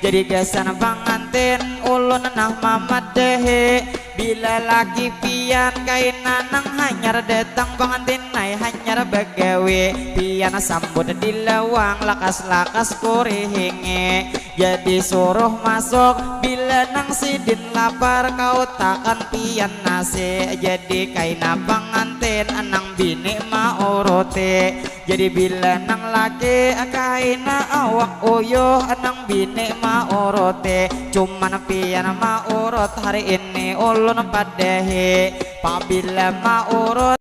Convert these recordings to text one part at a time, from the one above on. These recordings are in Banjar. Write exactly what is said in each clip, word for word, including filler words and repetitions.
Jadi gasan pangantin ulun nah mamadahi, bila laki pian kaina nang hanyar datang pangantin ai hanyar bagawi, pian sambut di lawang lakas-lakas kurihingi. Jadi suruh masuk bila nang sidin lapar kautakan pian nasi. Jadi kaina pangantin nang bini mauruti. Jadi bila nang laki kaina awak uyuh nang bini mauruti. Cuman pian maurut hari ini ulun padahi. Pabila maurut.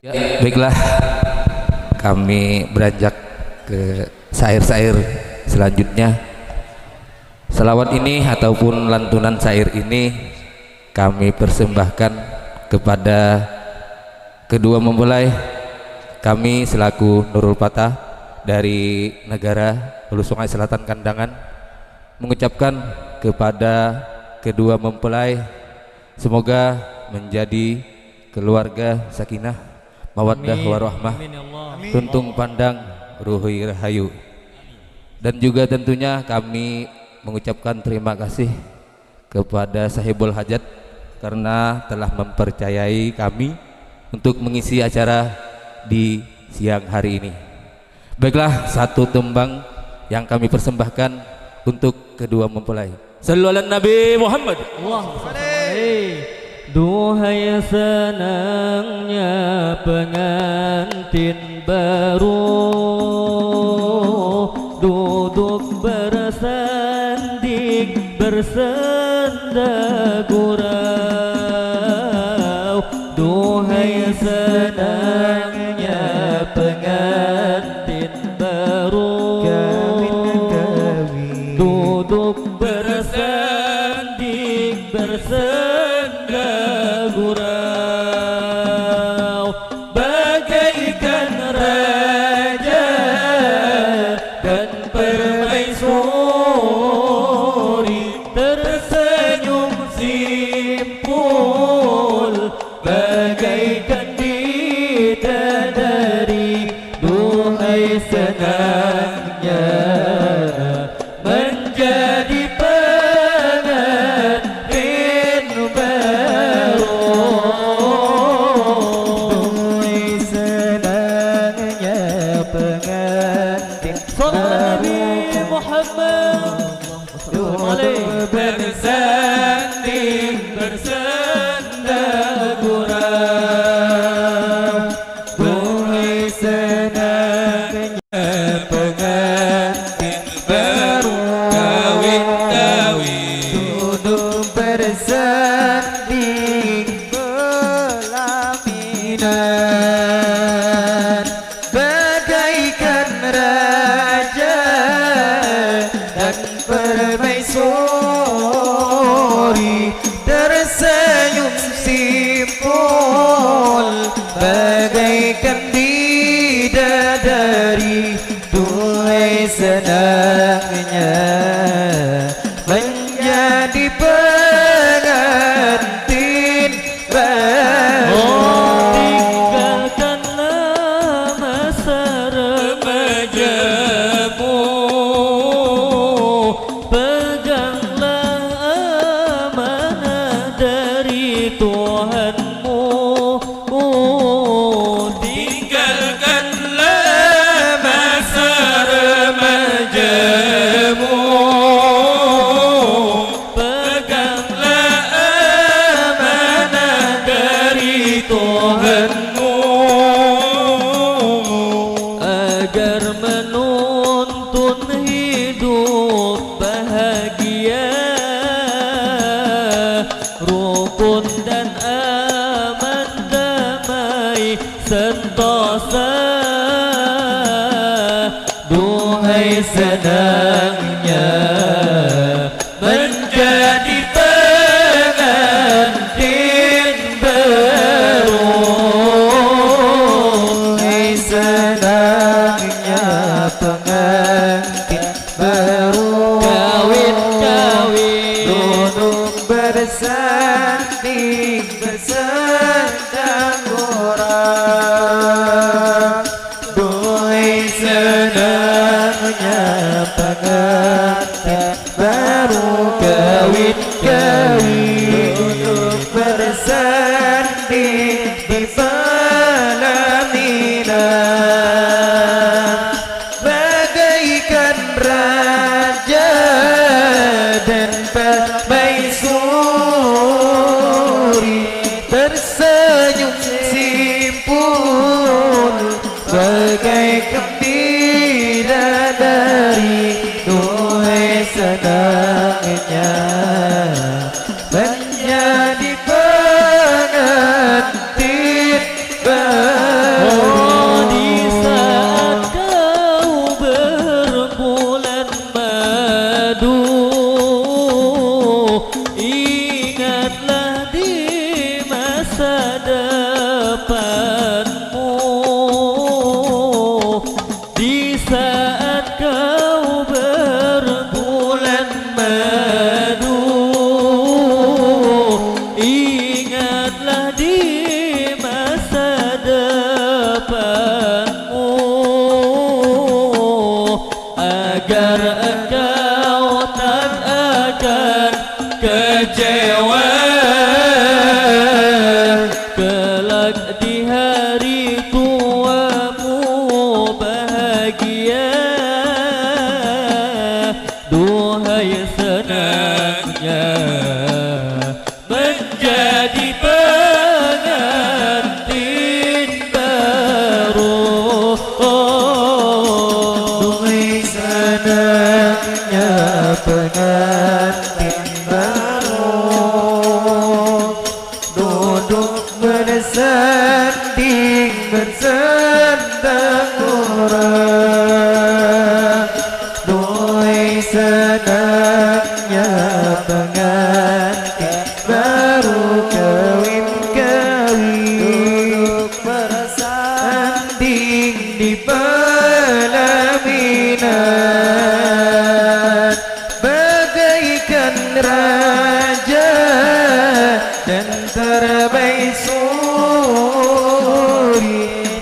Ya, baiklah, kami beranjak ke syair-syair selanjutnya. Salawat ini ataupun lantunan syair ini kami persembahkan kepada kedua mempelai. Kami selaku Nurul Fatah dari negara Hulu Sungai Selatan Kandangan mengucapkan kepada kedua mempelai, semoga menjadi keluarga sakinah, mawaddah, amin, warahmah, amin ya Allah, amin, tuntung pandang, ruhui rahayu. Dan juga tentunya kami mengucapkan terima kasih kepada sahibul hajat karena telah mempercayai kami untuk mengisi acara di siang hari ini. Baiklah, satu tembang yang kami persembahkan untuk kedua mempelai. Sallu ala Nabi Muhammad. Allahumma shalli alaihi. Duhai senangnya pengantin baru, duduk bersanding bersenda gurau. Duhai senangnya pengantin baru, kawin, kawin, duduk bersanding bersenda gurau, bagaikan raja dan permaisuri, tersenyum simpul bagaikan bidadari. Duhai senangnya menjadi pengantin baru. Duhai senangnya pengantin baru. Sallallahu alaihi Muhammad. Duduk bersanding bersenda gurau. Duhai senangnya pengantin baru kawin-kawin. Duduk bersanding belami bagaikan raja dan permaisuri, tersenyum simpul bagaikan bidadari. Duhai senangnya menjadi pengantin baru. Oh, tinggalkanlah masa remajamu, peganglah amanah dari Tuhanmu. Tinggalkanlah masa remajamu, peganglah amanah dari Tuhanmu, agar menuntun hidup bahagia, rukun dan aman, damai sentosa. Duhai senangnya menjadi pengantin baru. Duhai senangnya pengantin baru. Kawin, kawin. Duduk bersanding, bersandang orang. Duhai senangnya pengantin baru kawin-kawin, duduk bersanding di pelaminan, bagaikan raja dan permaisuri, tersenyum simpul bagaikan bidadari. Duhai senangnya menjadi pengantin baru. Oh, di saat kau berbulan madu, ingatlah di masa depanmu. Di saat kau berbulan madu, ingatlah di masa depanmu, agar engkau tak akan kecewa. Kelak di hari tuamu bahagia. Duhai senangnya menjadi pengantin baru. Duhai senangnya pengantin baru. Duduk bersanding, bersandang orang. Duhai senangnya pengantin baru kawin-kawin. Duduk bersanding di pelaminan, bagaikan raja dan permaisuri,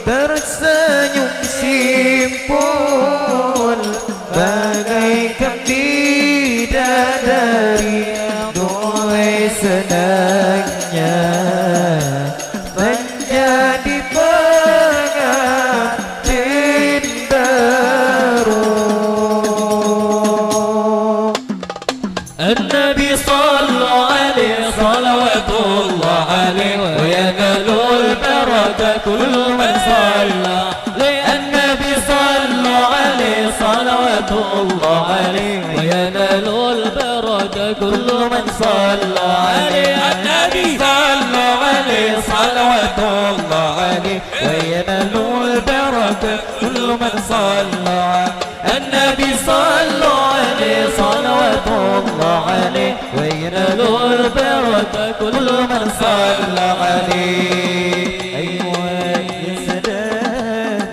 tersenyum simpul bagaikan bidadari. Duhai senangnya menjadi pengantin baru. النبي صلوا عليه صلوات الله عليه، وينال البركة كل من صلى. النبي صلوا عليه صلوات الله عليه، وينال البركة كل من صلى عليه. النبي صلوا عليه صلوات الله وينال البركة كل من صلى على النبي، صلوا عليه صلوات الله عليه، وينال البركة كل من صلى عليه. أيوة يا سلام.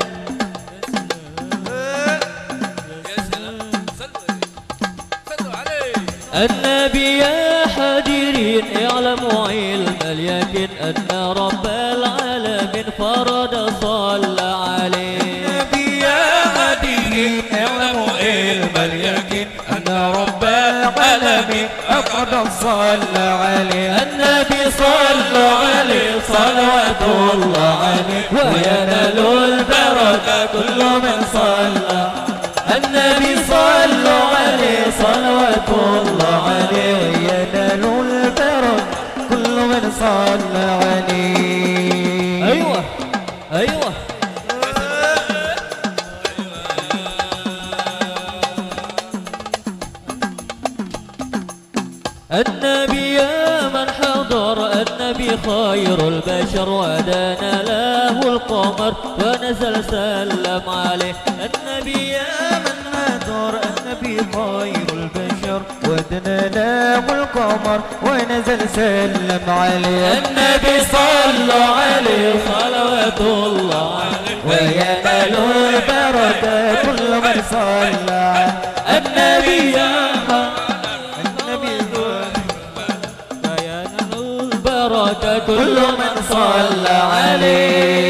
النبي يا حاضرين اعلموا علم اليقين أن رب العالمين فرض صلى عليه. النبي يا حاضرين اعلموا علم اليقين أن رب العالمين فرض صلى عليه. النبي صلوا عليه صلوات الله عليه، وينال البركة كل من صلى. النبي صلوا عليه صلوات الله عليه، وينال البركة كل من صلى عليه. أيوة، أيوة. النبي يا من حضر، النبي خير البشر، ودنا له القمر ونزل سلم عليه. النبي يا من حضر، النبي خير البشر، ودنا له القمر ونزل سلم عليه. النبي صلوا عليه صلوات الله عليه، وينال البركة كل من صلى. النبي يا النبي وينال البركة كل من صلى عليه.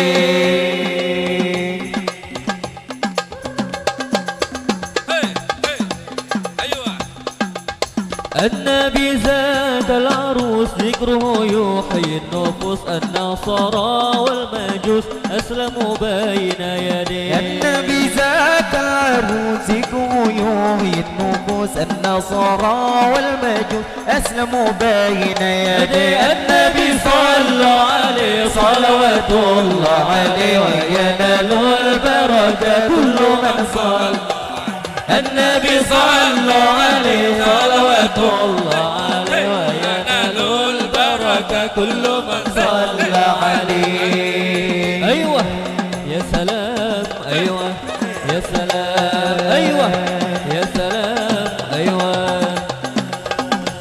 النبي ذاك العروس ذكره يحيي النفوس، النصارى والمجوس أسلموا بين يديه. النبي ذاك العروس ذكره يحيي النفوس، النصارى والمجوس أسلموا بين يدي النبي، صلوا عليه صلوات الله عليه، وينال البركة كل من صلى. النبي صلوا عليه صلوات الله عليه، وينال البركة كل من صلى عليه. أيوة يا سلام، أيوة يا سلام، أيوة يا سلام، أيوة.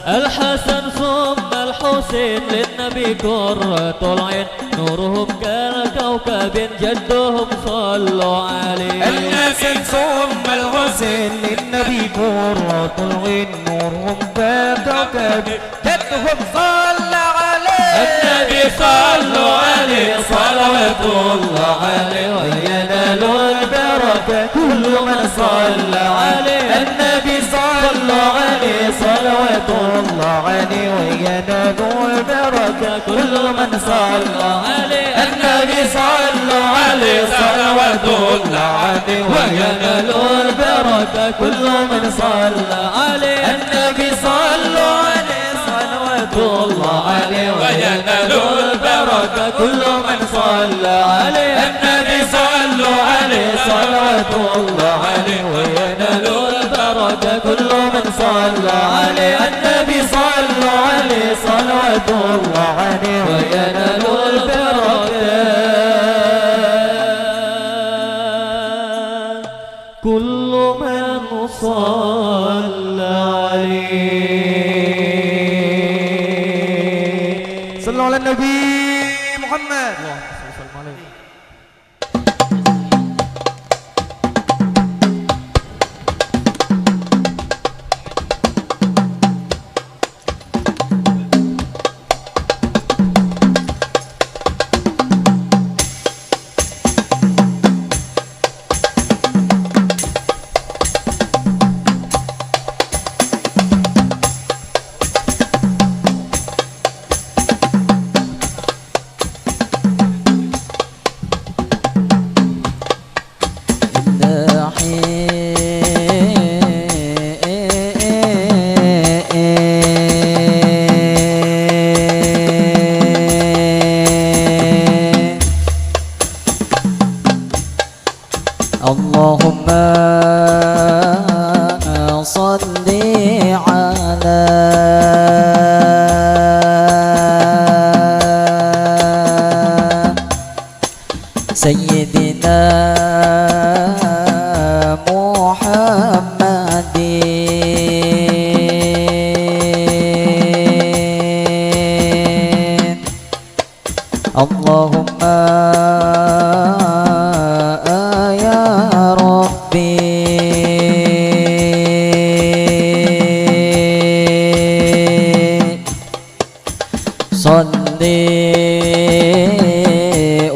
الحسن ثم الحسين للنبي قرة العين، نورهم كالكوكب جدهم صلوا عليه. الحسن ثم الحسين للنبي قرة العين، نورهم كالكوكب جدهم صلى عليه. النبي صلوا عليه صلوات الله عليه، وينال البركة كل من صلى عليه. النبي صلوا عليه صلوات الله عليه، وينال البركة كل من صلى عليه. النبي صلوا عليه صلوات الله عليه، وينال البركة كل من صلى عليه. النبي صلوا عليه صلوات الله عليه، وينال البركة كل من صلى عليه. النبي صلوا عليه صلوات الله عليه، وينال البركة كل من صلى عليه. النبي صلوا عليه صلوات الله عليه، وينال البركة كل من صلى عليه. صلوا على النبي محمد. اللهم صل وسلم عليه. سيدنا محمد. اللهم يا ربي صل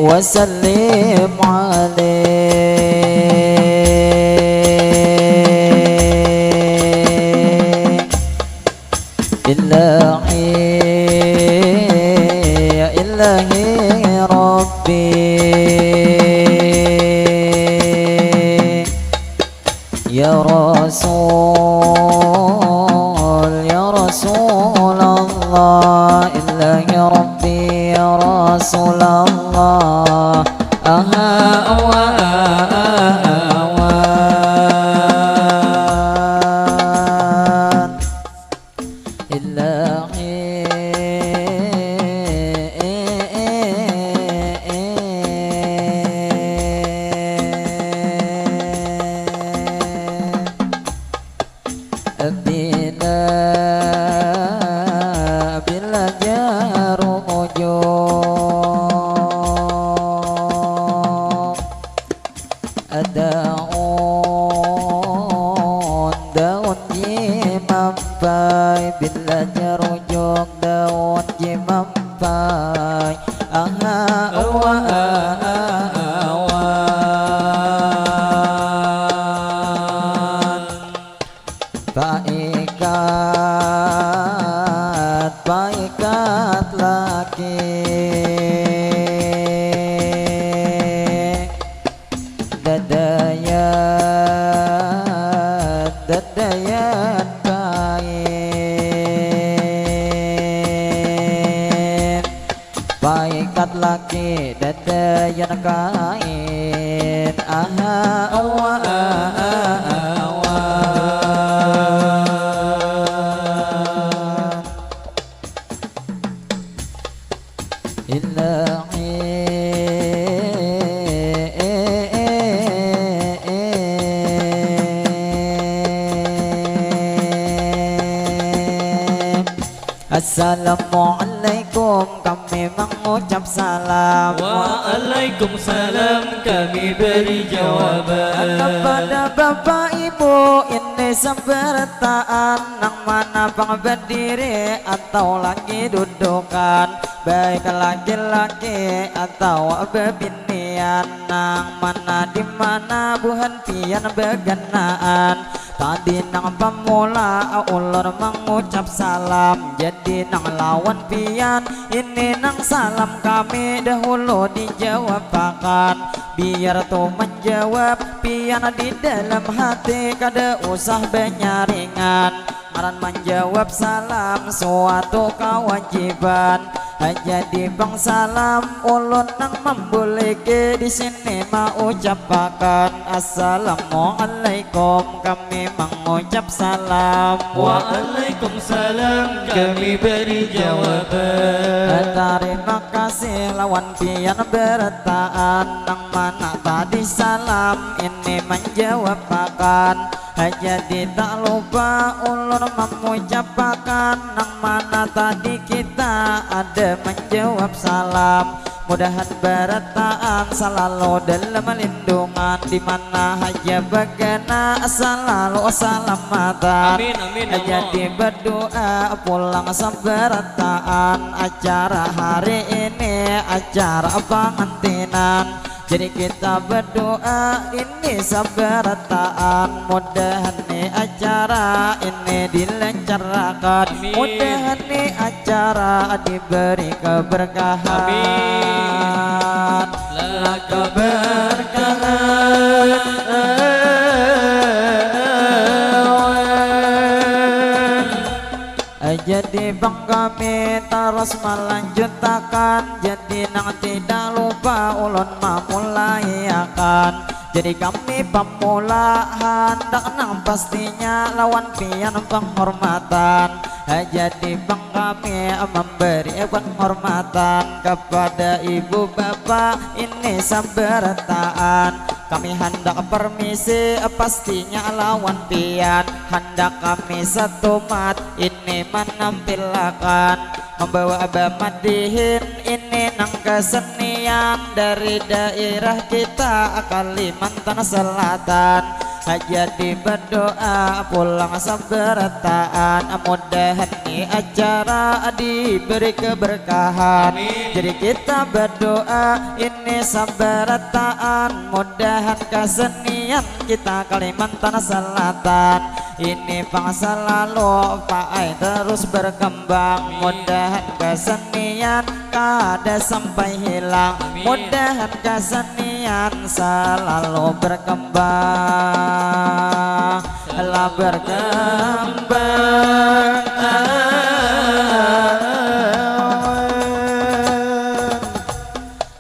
وسلم عليه. إلهي يا إلهي ربي يا رسول يا رسول الله. إلهي ربي يا رسول الله. أها أوان. إلهي Bila, bila jar ujung daun, daun jimampai. Bila jar ujung daun jimampai. Aha, awa, awa. Paikat, paikat laki. Dadayan, dadayan kain. Paikat laki dadayan kain. Aha, awa, awa. Ilahi. Assalamualaikum, kami mengucap salam. Waalaikumsalam, kami beri jawaban. Kepada bapak ibu ini seberataan, nang mana pang berdiri atau lagi dudukan, baik laki-laki atau bebinian, nang mana di mana buhan pian beganaan. Tadi nang pamula ulun mangucap salam, jadi nang lawan pian ini nang salam kami dahulu dijawabakan. Biar tu manjawab pian di dalam hati, kada usah banyaringan. Ngaran manjawab salam suatu kawajiban. Jadi pang salam ulun nang mambuliki di sini maucapakan assalamualaikum, kami mangucap salam. Waalaikumsalam, kami beri jawaban. Tarima kasih lawan pian berataan, nang mana tadi salam ini manjawabakan. Jadi tak lupa ulun mamucapakan, nang mana tadi kita ada manjawab salam. Mudahan barataan salalu dalam lindungan, di mana haja bagana salalu salamatan. Amin, amin, ya Allah. Jadi berdoa pulang sabarataan, acara hari ini acara pangantinan. Jadi kita berdoa ini sabarataan, mudahan ni acara ini dilancarakan. Amin. Mudahan ni acara diberi keberkahan. Amin. La keberkahan. Jadi pang kami tarus malanjutakan, jadi nang tidak lupa ulun mamulaiakan. Jadi kami pamula handak nang pastinya lawan pian panghormatan. Jadi pang kami memberi penghormatan kepada ibu bapa ini sabarataan. Kami handak permisi pastinya lawan pian, handak kami satumat ini menampilakan, membawa bamadihin ini nang kesenian dari daerah kita Kalimantan Selatan. Jadi berdoa pulang sabarataan, mudahan ni acara diberi keberkahan. Amin. Jadi kita berdoa ini sabarataan, mudahan kesenian kita Kalimantan Selatan ini pang selalu paai terus berkembang. Amin. Mudahan kesenian kada sampai hilang. Amin. Mudahan kesenian selalu berkembang, lah berkembang.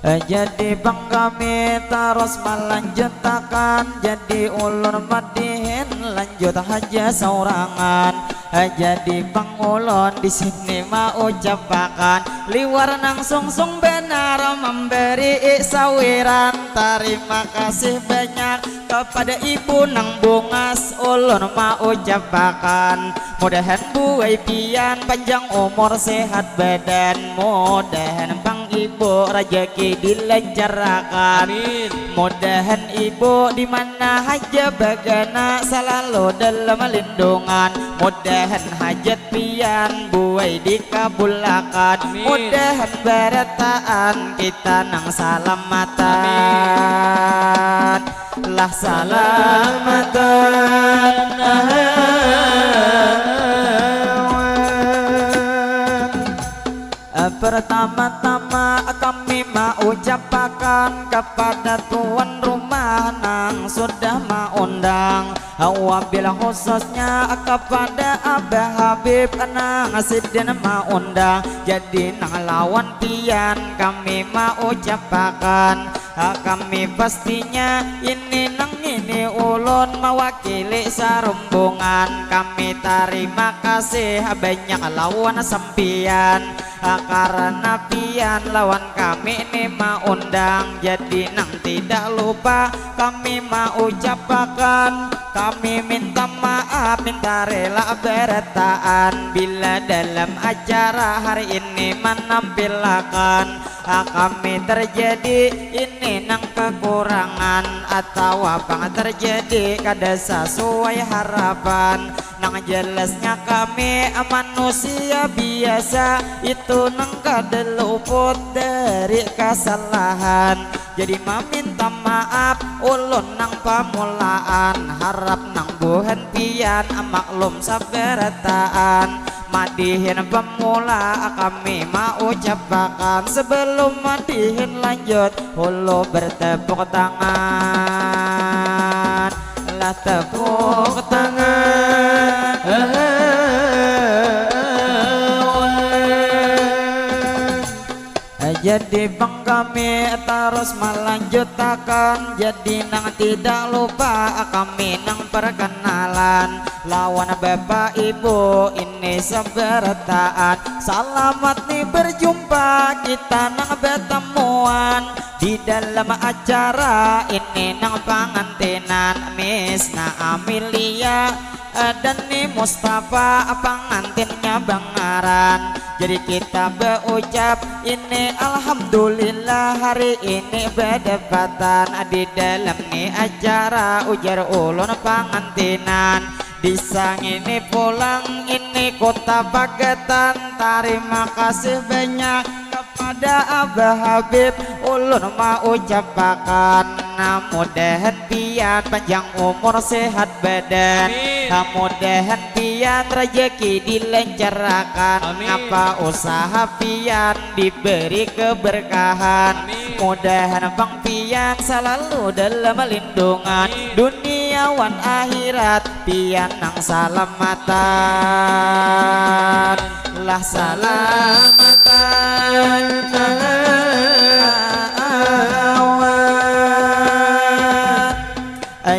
Eh, jadi pang kami terus melanjutakan, jadi ulun madihin lanjut haja saurangan. Eh, jadi pang ulun di sini maucapakan liwar nang sungsung banar memberi sawiran. Tarima kasih banyak kepada ibu nang bungas ulun maucapakan. Mudahan buai pian panjang umur sehat badan. Mudahan pang ibu rajaki dilancarakan. Amin. Mudahan ibu di mana haja bagana salalu dalam lindungan. Mudahan hajat pian buai dikabulakan. Amin. Mudahan barataan kita nang salamatan. Amin. Lah salamatan. Eh, pertama-tama kami maucapakan kepada tuan rumah nang sudah maundang, wabil khususnya kepada Abah Habib nang sidin maundang. Jadi nang lawan pian kami maucapakan, kami pastinya ini nang ini ulun mawakili sarumbungan. Kami tarima kasih banyak lawan sampian. Ah, karena pian lawan kami ni maundang, jadi nang tidak lupa kami maucapakan, kami minta maaf, minta rela berataan bila dalam acara hari ini menampilakan, ah, kami terjadi ini nang kekurangan atawa pang terjadi kada sesuai harapan. Nang jelasnya kami manusia biasa, itu nang kada luput dari kesalahan. Jadi maminta maaf ulun nang pamulaan, harap nang buhan pian maklum sabarataan. Madihin pemula kami maucapakan, sebelum madihin lanjut hulu bertepuk tangan. Lah tepuk tangan. Jadi pang kami terus melanjutakan, jadi nang tidak lupa kami nang perkenalan lawan bapak ibu ini seberataan. Selamat nih berjumpa kita nang bertemuan di dalam acara ini nang pangantinan Misna Amelia, eh, dan ni Mustafa pangantinnya bangaran. Jadi kita beucap ini alhamdulillah hari ini badapatan di dalam ni acara ujar ulun pangantinan. Di sangini pulang ini kota Bagatan. Tarima kasih banyak kepada Abah Habib ulun maucapakan. Nah, mudahan pian panjang umur sehat badan. Amin. Nah, mudahan pian rejeki dilancarakan. Amin. Napa usaha pian diberi keberkahan. Amin. Mudahan pang pian selalu dalam lindungan. Amin. Dunia wan akhirat pian nang salamatan. Lah salamatan. Awan.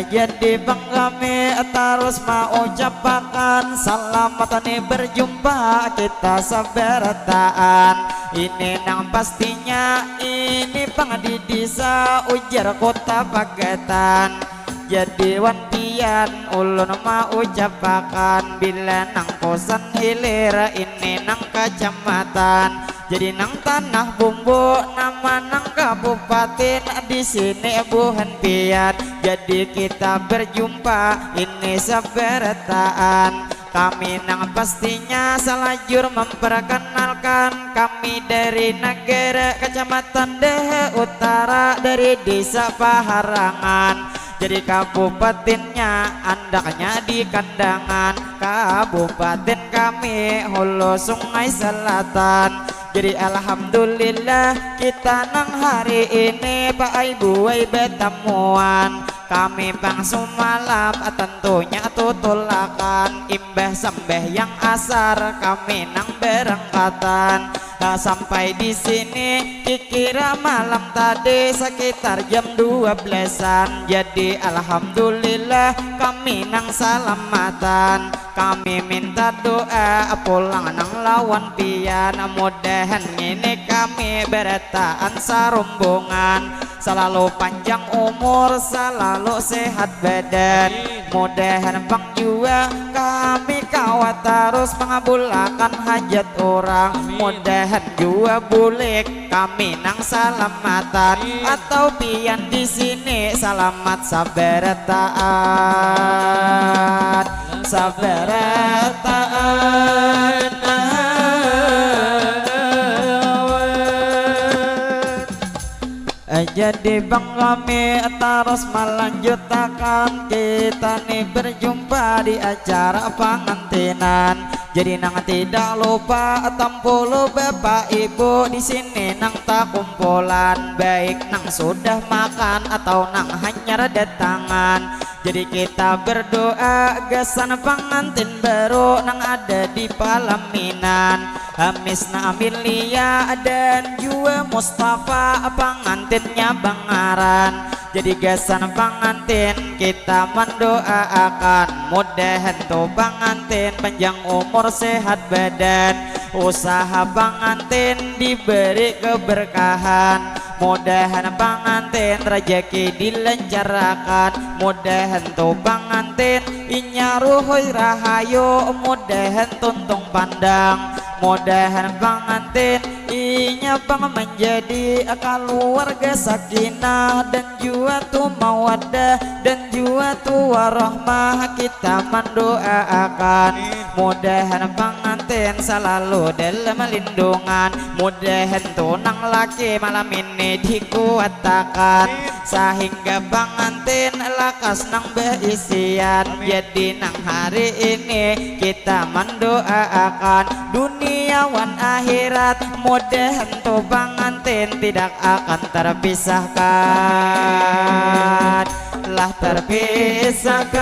Jadi pang kami tarus maucapakan salamat ni berjumpa kita sabarataan. Ini nang pastinya ini pang di desa ujar kota Pagatan. Jadi wan pian ulun maucapakan bila nang kusan hilir ini nang kacamatan. Jadi nang tanah bumbu nama nang kabupatin di sini buhan pian. Jadi kita berjumpa ini sabarataan. Kami nang pastinya salajur memperkenalkan kami dari negara kecamatan Dehe Utara dari desa Paharangan. Jadi kabupatinnya andaknya di Kandangan. Kabupatin kami Hulu Sungai Selatan. Jadi alhamdulillah kita nang hari ini paai buai batamuan. Kami pang sumalam tentunya tutulakan imbah sambahyang asar kami nang berangkatan. Nah, sampai di sini kikira malam tadi sekitar jam dua belasan. Jadi alhamdulillah kami nang salamatan. Kami minta doa pulang nang lawan pian. Mudahan ngini kami berataan sarumbungan. Selalu panjang umur, selalu sehat badan. Mudahan pang jua kami kawa tarus mangabulakan hajat urang. Mudahan jua bulik kami nang salamatan atau pian di sini salamat sabarataan. Sabarataan. Jadi bang kami tarus malanjutakan kita ni berjumpa di acara pangantinan. Jadi nang tidak lupa tampulu bapak ibu di sini nang takumpulan baik nang sudah makan atau nang hanyar datangan. Jadi kita berdoa gasan pangantin baru nang ada di palaminan. Hamisna Amelia dan jua Mustafa pangantinnya bangaran. Jadi gasan pangantin kita mandua akan mudahan tu pangantin panjang umur sehat badan. Usaha pangantin diberi keberkahan. Mudahan pangantin rajaki dilancarakan. Mudahan tu pangantin inya ruhui rahayu. Mudahan tuntung pandang. Mudahan pangantin inya pang menjadi keluarga sakinah dan jua tu mawadah dan jua tu warahmah. Kita mendoaakan mudahan pangantin selalu dalam lindungan. Mudahan tu nang laki malam ini dikuatakan sehingga pangantin lakas nang berisian. Jadi nang hari ini kita mendoaakan dunia wan akhirat. Mudahan tu pangantin tidak akan terpisahkan. Lah terpisahkan.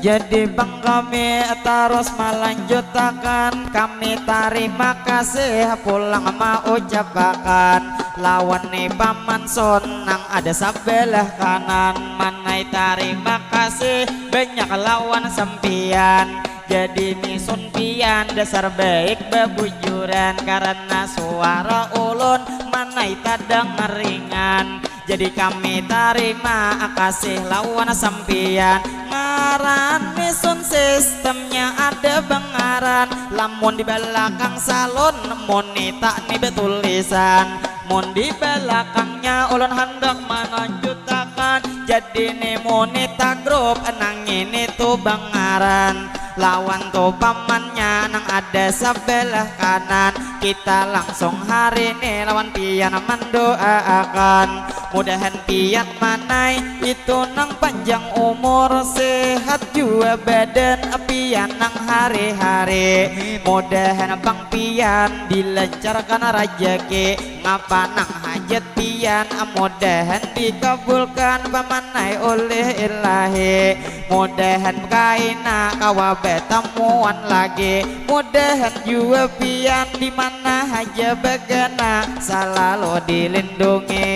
Jadi bang kami tarus malanjutakan, kami tarima kasih pulang maucapakan lawan ni paman Son nang ada sabalah kanan. Manai tarima kasih banyak lawan sampian. Jadi ni Son pian dasar baik babujuran karena suara ulun manai tadangar ringan. Jadi kami tarima kasih lawan sampian. Ngaran ni Sun sistemnya ada bangaran. Lamun di balakang salon munita ni betulisan. Mun di balakangnya ulun handak mananjutakan. Jadi ni munita grup nang ini tu bangaran. Lawan tu pamannya nang ada sabalah kanan. Kita langsung hari ni lawan pian mandoaakan. Mudahan pian manai itu nang panjang umur, sehat jua badan pian nang hari-hari. Mudahan pang pian dilancarkan rajaki, ngapa nang Hajat pian mudahan dikabulkan pamanai oleh Ilahi. Mudahan kaina kawa batamuan lagi. Mudahan jua pian di mana haja bagana salalu dilindungi.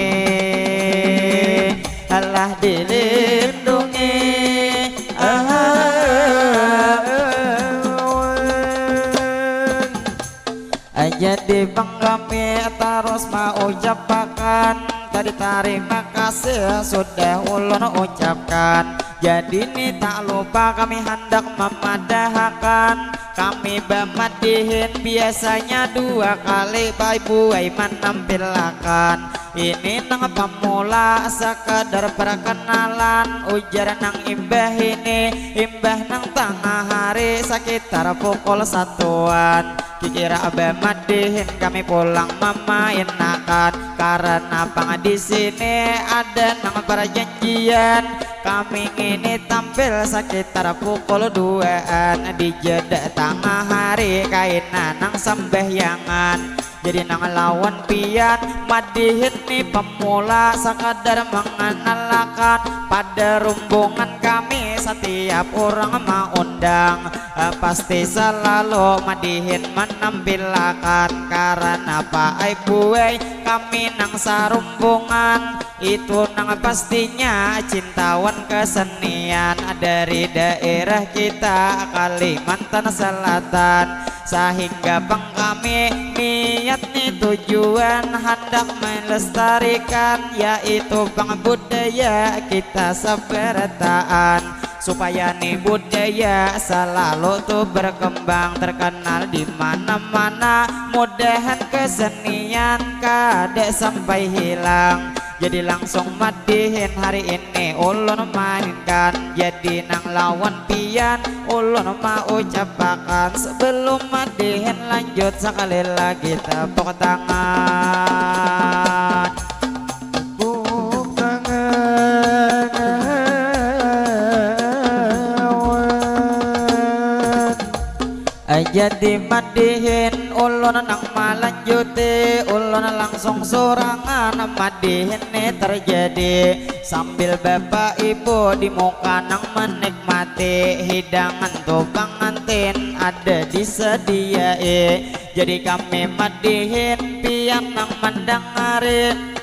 Alah dilindungi. Ah. Jadi pang kami tarus maucapakan tadi tarima kasih sudah ulun ucapkan. Jadi ni tak lupa kami handak mamadahakan kami bamadihin biasanya dua kali Pak Ibu ai manampilakan. Ini nang pamula sakadar perkenalan ujar nang imbah ini imbah nang tangah hari sakitar pukul satuan. Kikira bamadihin kami pulang mamainakan karena pang di sini ada nang perjanjian. Kami ngini tampil sakitar pukul duaan di jeda tangah hari kaina nang sambahyangan. Jadi nang lawan pian madihin ni pamula sakadar manganalakan pada rumbungan kami satiap urang maundang. Eh, pasti salalu madihin manampilakan karana paai buai kami nang sarumbungan. Itu nang pastinya cintawan kesenian dari daerah kita Kalimantan Selatan. Sahingga pang kami niat ni tujuan handak melestarikan yaitu pang budaya kita sabarataan. Supaya ni budaya salalu tu berkembang terkenal di mana-mana. Mudahan kesenian kada sampai hilang. Jadi langsung madihin hari ini ulun mainkan. Jadi nang lawan pian ulun maucapakan sebelum madihin lanjut sekali lagi tepuk tangan. Tepuk tangan. Jadi madihin ulun nang malanjuti ulun langsung sorangan madihin ni terjadi sambil bapak ibu di muka nang menikmati hidangan tu pangantin ada disediai. Jadi kami madihin pian nang mandangari.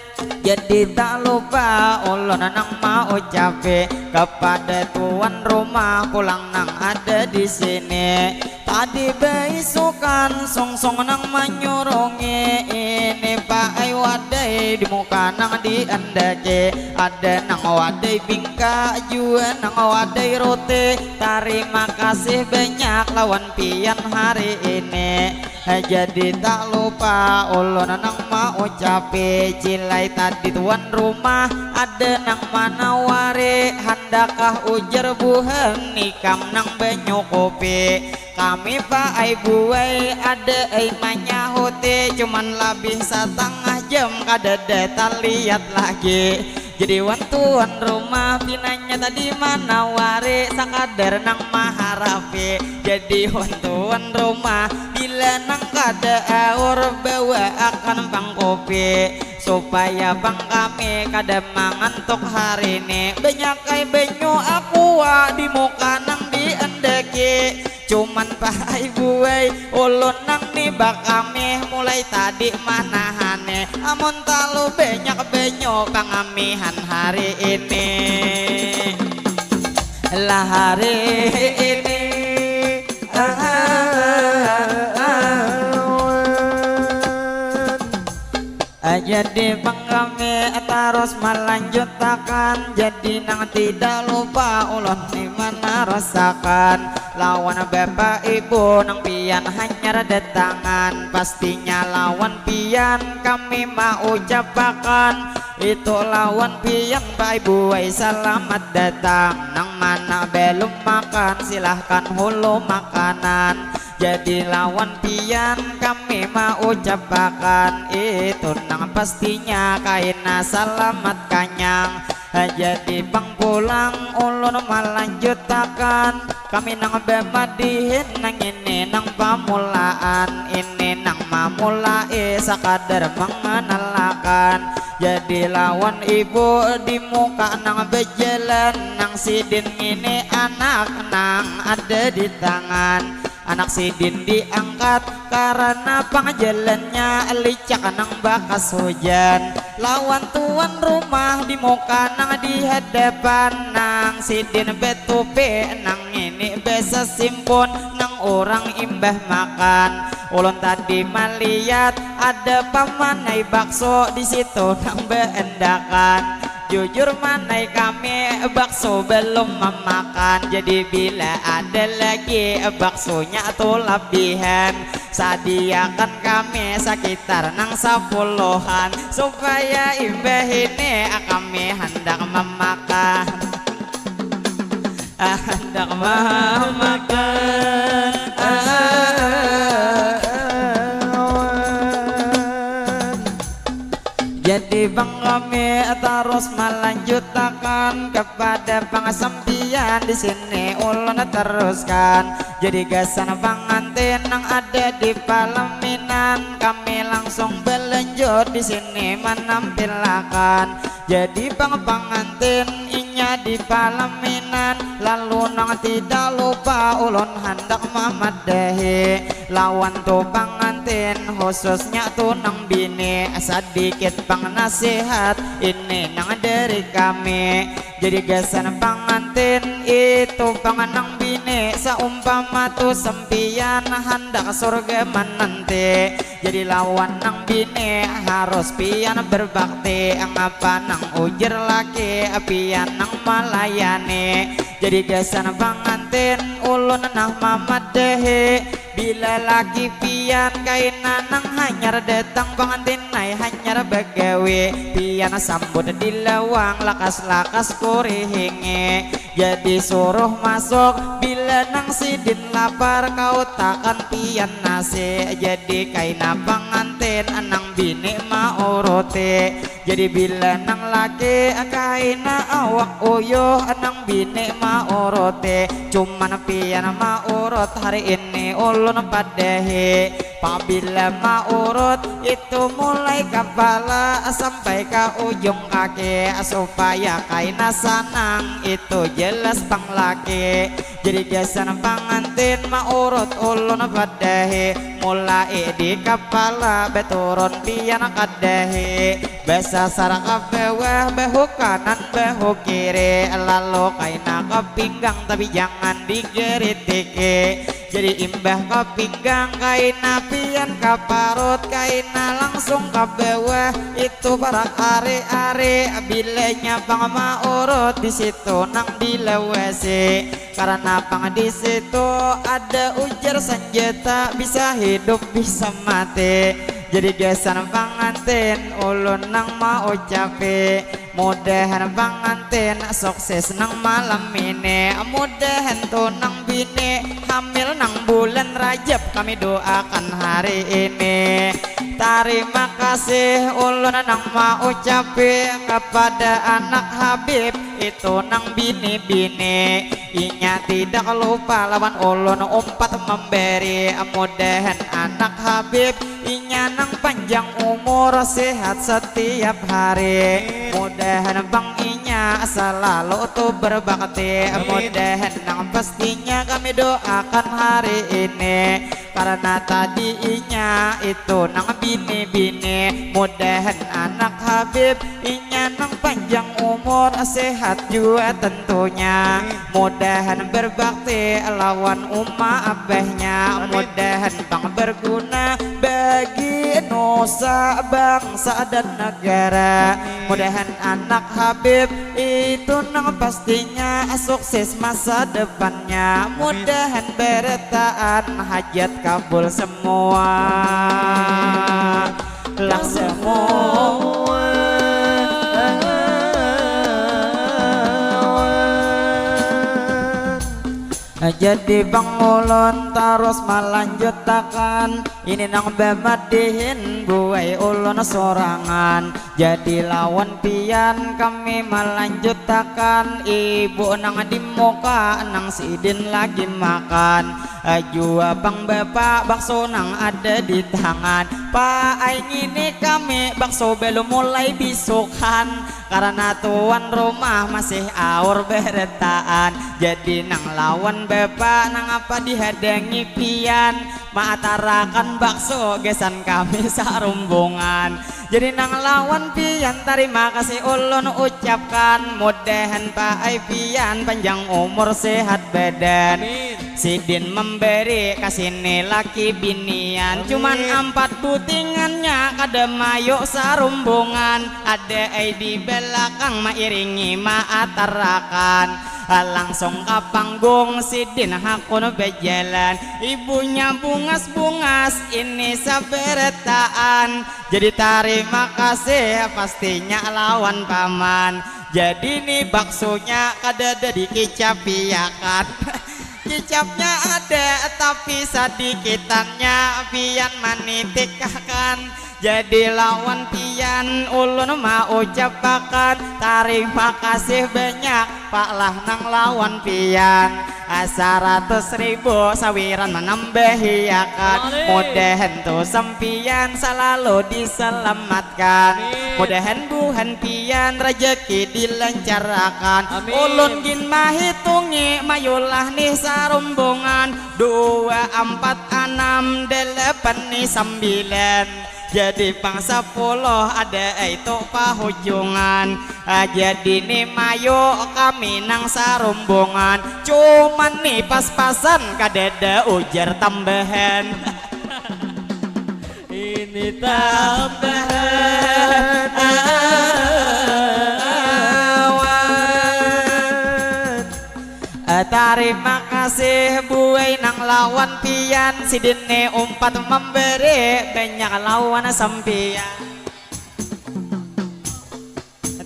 Jadi tak lupa ulun nang maucapi kepada tuan rumah pulang nang ada di sini. Tadi baisukan sungsung nang manyurungi ini paai wadai di muka nang diandaki ada nang wadai bingka jua nang wadai roti. Tarima kasih banyak lawan pian hari ini. Jadi tak lupa ulun nang maucapi cilai tadi tuan rumah ada nang manawari handakah ujar buhan ikam nang banyukupi kami paai buai ada ai manyahuti cuman labih satangah jam kadada taliat lagi. Jadi wan tuan rumah pinanya tadi manawari sakadar nang maharapi. Jadi wan tuan rumah bila nang kada aur bawa akan pang kopi supaya pang kami kada mangantuk hari ini. Banyak ai banyu aqua di muka nang diandaki. Cuman pah ai buai ulun nang ni bakamih mulai tadi manahani amun talu banyak banyu pangamihan hari ini lah hari ini. Jadi pang kami tarus malanjutakan jadi nang tidak lupa ulun ni manarasakan lawan bapak ibu nang pian hanyar datangan pastinya lawan pian kami maucapakan itu lawan pian bapak ibu ai salamat datang nang mana belum makan silahkan hulu makanan. Jadi lawan pian kami maucapakan itu nang pastinya kaina salamat kanyang. Jadi pang pulang ulun malanjutakan kami nang bamadihin nang ini nang pamulaan ini nang mam Mulai sakadar mengenalakan, jadi lawan ibu di muka nang bejalan, nang sidin ini anak nang ada di tangan. Anak sidin diangkat karena pang jalannya licak nang bakas hujan. Lawan tuan rumah di muka nang di hadapan, nang sidin betupi nang ini besesimpun nang orang imbah makan. Ulun tadi malihat ada pamanai bakso di situ nang beendakan. Jujur manai kami bakso belum memakan, jadi bila ada lagi baksonya tu labihan, sadiakan kami sekitar nang sapuluhan supaya imbah ini kami handak memakan. Ah, handak memakan. Ah, jadi bang kami terus melanjutakan kepada pang sampiyan di sini ulun teruskan. Jadi gasan pangantin nang ada di palaminan, kami langsung belanjut di sini menampilakan. Jadi pang pangantin inya di palaminan, lalu nang tidak lupa ulun handak mamadahi lawan tu pangantin, khususnya tu nang bini, sadikit pang nasihat ini nang dari kami. Jadi gasan pangantin itu pang nang bini, saumpama tu sampiyan handak surga menanti, jadi lawan nang bini harus pian berbakti. Ngapa nang ujar laki, pian nang melayani. Jadi gasan pangantin ulun nah mamadahi, bila laki pian kaina nang hanyar datang, pangantin ai hanyar bagawi, pian sambut di lawang lakas-lakas kurihingi. Jadi suruh masuk, bila nang sidin lapar kautakan pian nasi. Jadi kaina pangantin nang bini mauruti. Jadi bila nang laki kaina awak uyuh, nang bini mauruti. Cuman pian maurut hari ini ulun padahi. Pabila maurut itu mulai kapala sampai ka ujung kaki, supaya kaina sanang itu jelas pang laki. Jadi gasan pangantin maurut ulun padahi, mulai di kapala beturun pian kadahi, basasar ka bawah, bahu kanan bahu kiri, lalu kaina ka pinggang tapi jangan digeritiki. Jadi imbah ka pinggang kaina pian ka parut, kaina langsung ka bawah, itu parak ari-ari. Bilanya pang maurut di situ nang dilawasi, karena pang di situ ada ujar sanjata, bisa hidup bisa mati. Jadi gasan pangantin ulun nang maucapi, mudahan pangantin sukses nang malam ini. Mudahan tu nang bini hamil nang bulan Rajab kami doakan hari ini. Tarima kasih ulun nang maucapi kepada anak Habib itu nang bini-bini. Inya tidak lupa lawan ulun umpat memberi. Mudahan anak Habib inya nang panjang umur, sehat setiap hari. Mudahan pang inya selalu tu berbakti. Amin. Mudahan nang pastinya kami doakan hari ini, karena tadi inya itu nang bini-bini. Mudahan anak Habib inya nang panjang umur, sehat jua tentunya. Amin. Mudahan berbakti lawan uma abahnya. Amin. Mudahan pang berguna bagi nusa, bangsa, dan negara. Amin. Mudahan anak Habib itu nang pastinya sukses masa depannya. Amin. Mudahan berataan hajat kabul semua. Lah semua. Jadi pang ulun tarus malanjutakan, ini nang bamadihin buai ulun sorangan. Jadi lawan pian kami malanjutakan, ibu nang di muka nang sidin lagi makan. Jua pang bapa bakso nang ada di tangan. Pa ai ngini kami bakso belum mulai bisukan karena tuan rumah masih aur beretaan. Jadi nang lawan bapa nang apa dihadangi pian maatarakan bakso gesan kami sarumbungan. Jadi nang lawan pian tarima kasih ulun ucapkan. Mudahan pa ai pian panjang umur sehat badan. Sidin memberi kasini laki binian. Cuman ampat butingannya kada mayuk sarumbungan. Ada ai di belakang mairingi maatarakan. Langsung ka panggung sidin hakun bejalan. Ibunya bungas-bungas ini sabarataan. Jadi tarima kasih pastinya lawan paman. Jadi ni baksonya kadada dikicapiakan. Kicapnya ada tapi sadikitannya pian manitikakan. Jadi lawan pian ulun maucapakan tarima kasih banyak pak lah nang lawan pian. Saratus ribu sawiran manambahiakan. Mudahan tu sampian salalu diselamatkan. Mudahan buhan pian rajaki dilancarakan. Ulun gin mahitungi mayulah nih sarumbungan. Dua, ampat, anam, dalapan nih sambilan. Jadi pang sapuluh ada ai tu pahujungan. Ah, jadi ni mayu kami nang sarumbungan. Cuman ni pas-pasan kadada ujar tambahan. Ini tambahan awan. Eh, tarima kasih buai nang lawan pian. Sidin ni umpat memberi banyak lawan sampian.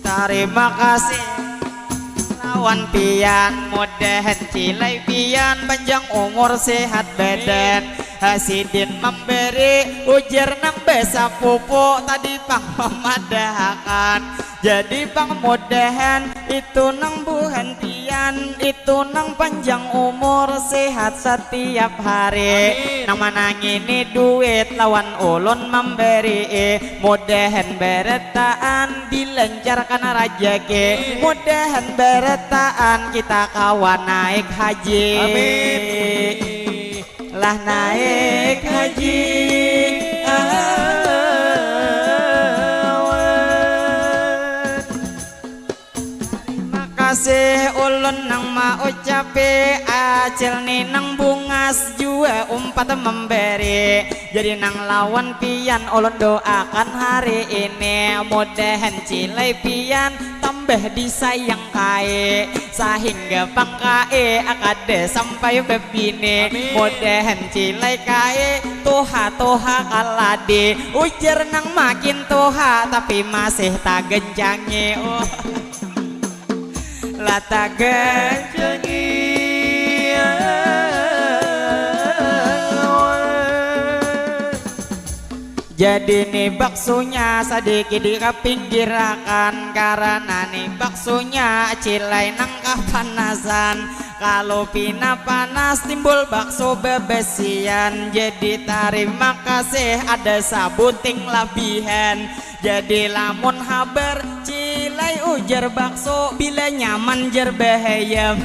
Tarima kasih lawan pian. Mudahan cilai pian panjang umur sehat badan. Hasidin memberi ujar nang besapupu tadi pang memadahakan. Jadi pang mudahan itu nang buhan pian itu nang panjang umur sehat setiap hari. Nang manangini duit lawan ulun memberi. Mudahan barataan dilancarkan rajaki. Mudahan barataan kita kawa naik haji. Amin. Lah naik haji awan. Makasih ulun nang maucapi acil ni nang bungas jua umpat memberi. Jadi nang lawan pian ulun doakan hari ini mudahan cilai pian tambah disayang kai sahingga pangkai akada sampai bebini. Mudahan cilai kai tuha-tuha kaladi ujar nang makin tuha tapi masih tagencangi. Oh. Lah tagancangi awan. Jadi ni baksunya sadikit dikapinggirakan karena ni baksunya cilai nang kapanasan. Kalau pina panas timbul bakso bebesian. Jadi tarima kasih ada sabuting labihan. Jadi lamun habar cilai ujar bakso bila nyaman jer bahayam.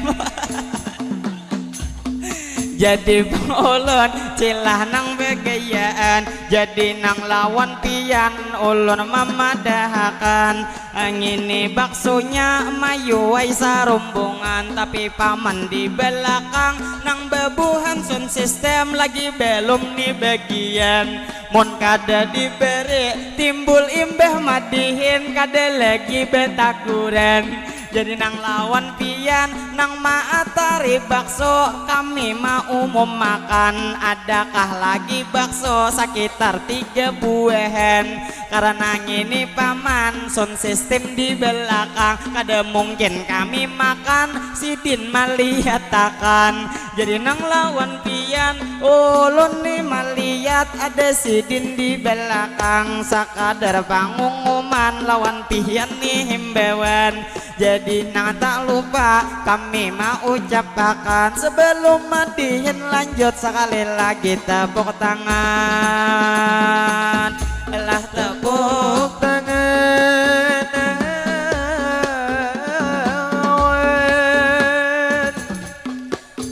Jadi pang ulun cilah nang begayaan. Jadi nang lawan pian ulun mamadahakan. Ngini baksonya mayuai sarumbungan tapi paman di belakang nang bebuhan sound system lagi belum ni bagian. Mun kada diberi timbul imbah madihin kada lagi betaguran. Jadi nang lawan pian nang maatari bakso kami maumum makan adakah lagi bakso sakitar tiga buahan. Karena ngini paman sound system di belakang kada mungkin kami makan sidin malihatakan. Jadi nang lawan pian ulun ni malihat ada sidin di belakang sakadar pangumuman lawan pian ni himbawan. Jadi nang tak lupa kami maucapakan, sebelum madihin lanjut, sekali lagi tepuk tangan. Lah tepuk tangan.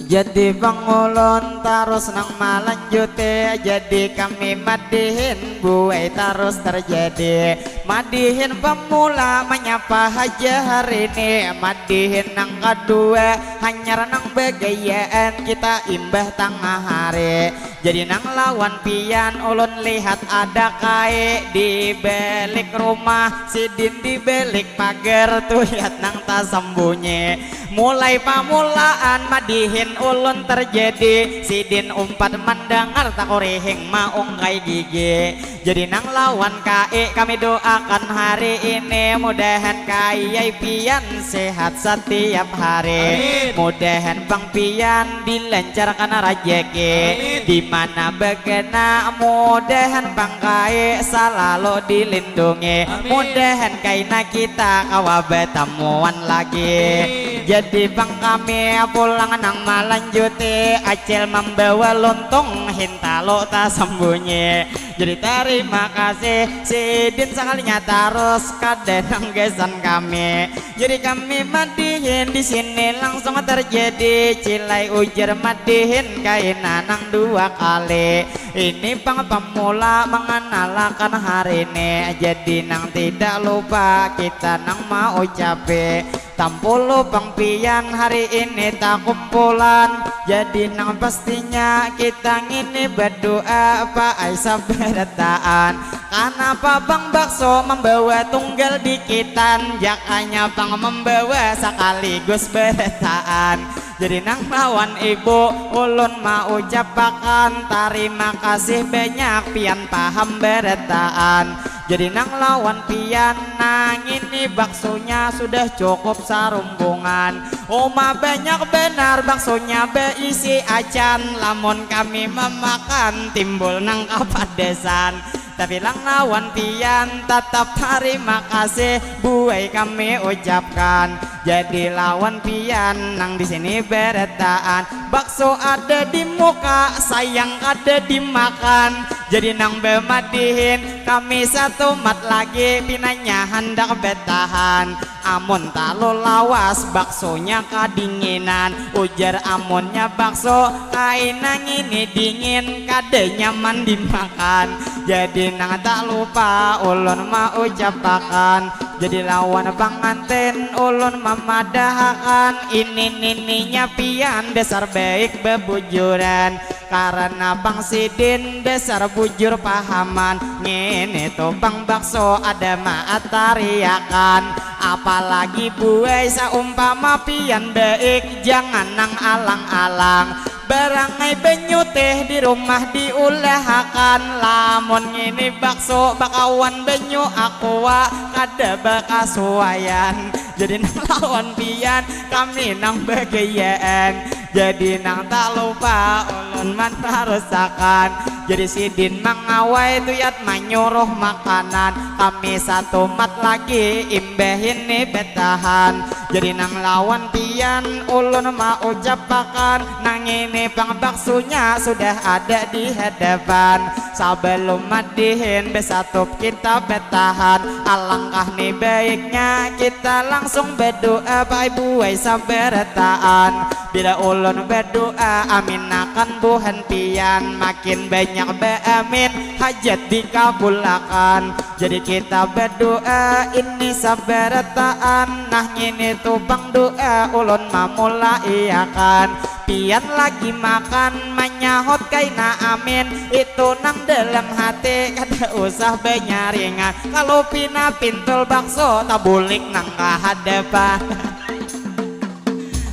Jadi pangulun tarus nang malanjuti, jadi kami madihin buai tarus terjadi. Madihin pemula menyapa haja hari ini, madihin nang kedua hanyar nang begayaan kita imbah tangah hari. Jadi nang lawan pian ulun lihat ada kai di balik rumah, sidin di balik pagar tuyat nang tasembunyi. Mulai pamulaan madihin ulun terjadi, sidin umpat mendengar takurihing maungkai gigi. Jadi nang lawan kai kami doakan hari ini, mudahan kai pian sehat setiap hari. Amin. Mudahan pang pian dilancarkan rajaki. Amin. Di mana begena mudahan pang kai selalu dilindungi. Amin. Mudahan kaina kita kawa betamuan lagi. Amin. Jadi pang kami pulang nang malanjuti, acil membawa lontong hintalo tasembunyi. Jadi tarima kasih sidin sakalinya tarus kada nang gasan kami. Jadi kami madihin di sini langsung terjadi, cilai ujar madihin kaina nang dua kali. Ini pang pemula mengenalakan hari ini, jadi nang tidak lupa kita nang maucapi. Tampulu pang pian hari ini takumpulan, jadi nang pastinya kita ngini berdoa paai sabarataan. Kanapa pang bakso membawa tunggal dikitan, jakanya pang membawa sekaligus barataan. Jadi nang lawan ibu ulun maucapakan tarima kasih banyak pian paham barataan. Jadi nang lawan pian nang ini baksonya sudah cukup sarumbungan. Uma banyak benar baksonya beisi acan, lamun kami memakan timbul nang kapadesan. Tapi lang lawan pian tatap tarima kasih buai kami ucapkan. Jadi lawan pian nang di sini berataan, bakso ada di muka sayang kada dimakan. Jadi nang bemadihin kami satumat lagi pinanya handak betahan. Amun talu lawas baksonya kadinginan, ujar amunnya bakso kaina ngini dingin kada nyaman dimakan. Jadi nang tak lupa ulun maucapakan, jadi lawan pangantin ulun mamadahakan, ini nininya pian dasar baik bebujuran. Karena pang sidin dasar bujur pahaman, ngini tu pang bakso ada maatariakan. Apalagi buai saumpama pian baik, jangan nang alang-alang. Barangai banyu teh di rumah diulahakan, lamun ngini bakso bakawan banyu aqua kada bakasuaian. Jadi nang lawan pian kami nang bagayaan. Jadi nang tak lupa ulun manarusakan. Jadi sidin mangawai tuyat manyuruh makanan. Kami satumat lagi imbah ini betahan. Jadi nang lawan pian ulun maucapakan. Nang ini pang baksunya sudah ada di hadapan. Sabalum madihin besatup kita betahan. Alangkah ni baiknya kita langsung berdoa paai buai sabarataan. Bila ulun berdoa aminakan buhan pian, makin banyak baamin hajat dikabulakan. Jadi kita berdoa ini sabarataan. Nah ngini tu pang doa ulun mamulaiakan. Pian lagi makan manyahut kaina amin, itu nang dalam hati kada usah banyaringan. Kalau pina pintul bakso tabulik nang ka hadapan.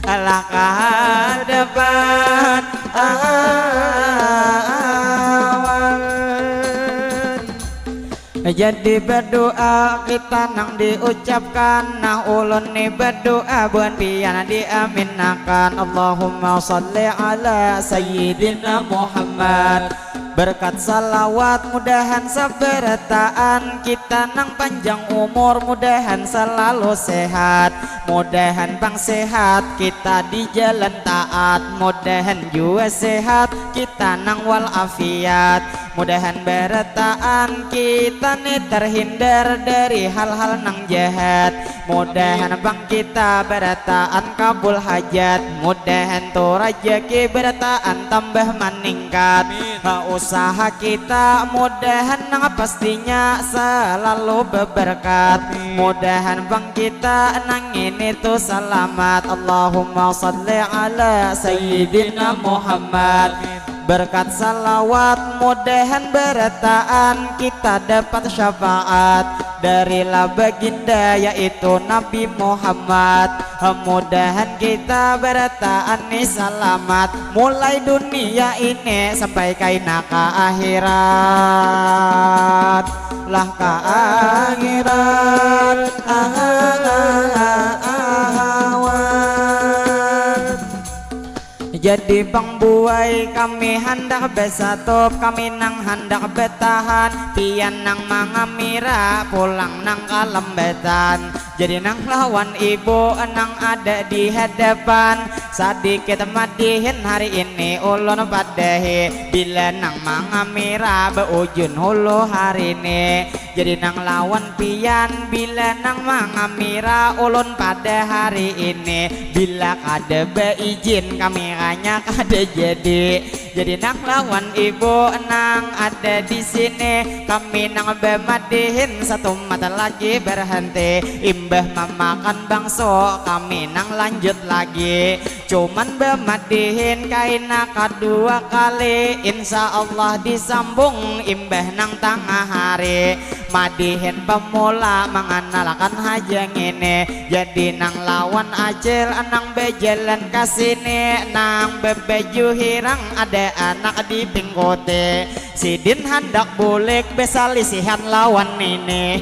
Alah ka hadapan awan. Jadi berdoa kita nang diucapkan. Nah ulun ni berdoa buhan pian diaminakan. Allahumma salli ala sayyidina Muhammad. Berkat salawat mudahan sabarataan kita nang panjang umur, mudahan selalu sehat, mudahan pang sehat kita di jalan taat, mudahan jua sehat kita nang walafiat, mudahan barataan kita ni terhindar dari hal-hal nang jahat, mudahan pang kita barataan kabul hajat, mudahan tu rajaki barataan tambah maningkat. Amin. Ha, usaha kita mudahan nang pastinya selalu beberkat. Amin. Mudahan pang kita nang ini tu salamat. Allahumma salli ala Sayyidina Muhammad. Amin. Berkat salawat mudahan barataan kita dapat syafaat dari la baginda yaitu Nabi Muhammad. Mudahan kita barataan ni salamat mulai dunia ini sampai kaina ka akhirat. Lah ka akhirat. Ah, ah, ah, ah, ah, ah. Jadi pang buai kami handak besatup, kami nang handak betahan, pian nang mangamira pulang nang kalambatan. Jadi nang lawan ibu nang ada di hadapan, sadikit madihin hari ini ulun padahi, bila nang mangamira beujun hulu hari ni. Jadi nang lawan pian bila nang mangamira ulun pada hari ini, bila kada beijin kamiranya kada jadi. Jadi nang lawan ibu nang ada di sini, kami nang bemadihin satumat lagi berhenti, imbah mamakan bangso kami nang lanjut lagi. Cuman bemadihin kaina kadua kali, insya Allah disambung imbah nang tangah hari. Madihin pemula manganalkan haja ngini, jadi nang lawan acil nang bejalan ka sini, nang bebaju hirang ada anak dipingkuti. Sidin handak bulik besalisihan lawan nini.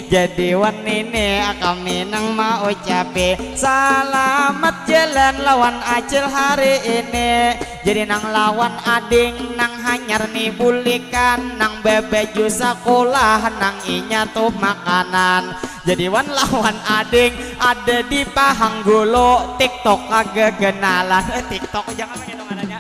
Jadi wan nini kami nang maucapi salamat jalan lawan acil hari ini. Jadi nang lawan ading nang hanyar ni bulikan, nang bebaju sakulah nang inya tuh makanan. Jadi wan lawan ading ada di pahang gulu, TikTok kagegenalan. Eh, TikTok jangan pakai dong adanya.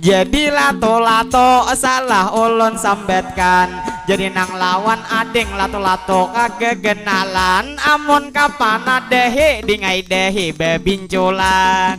Jadi lato-lato salah ulun sambatkan. Jadi nang lawan ading lato-lato kagegenalan. Amun kapanadahi dingai dahi bebinculan.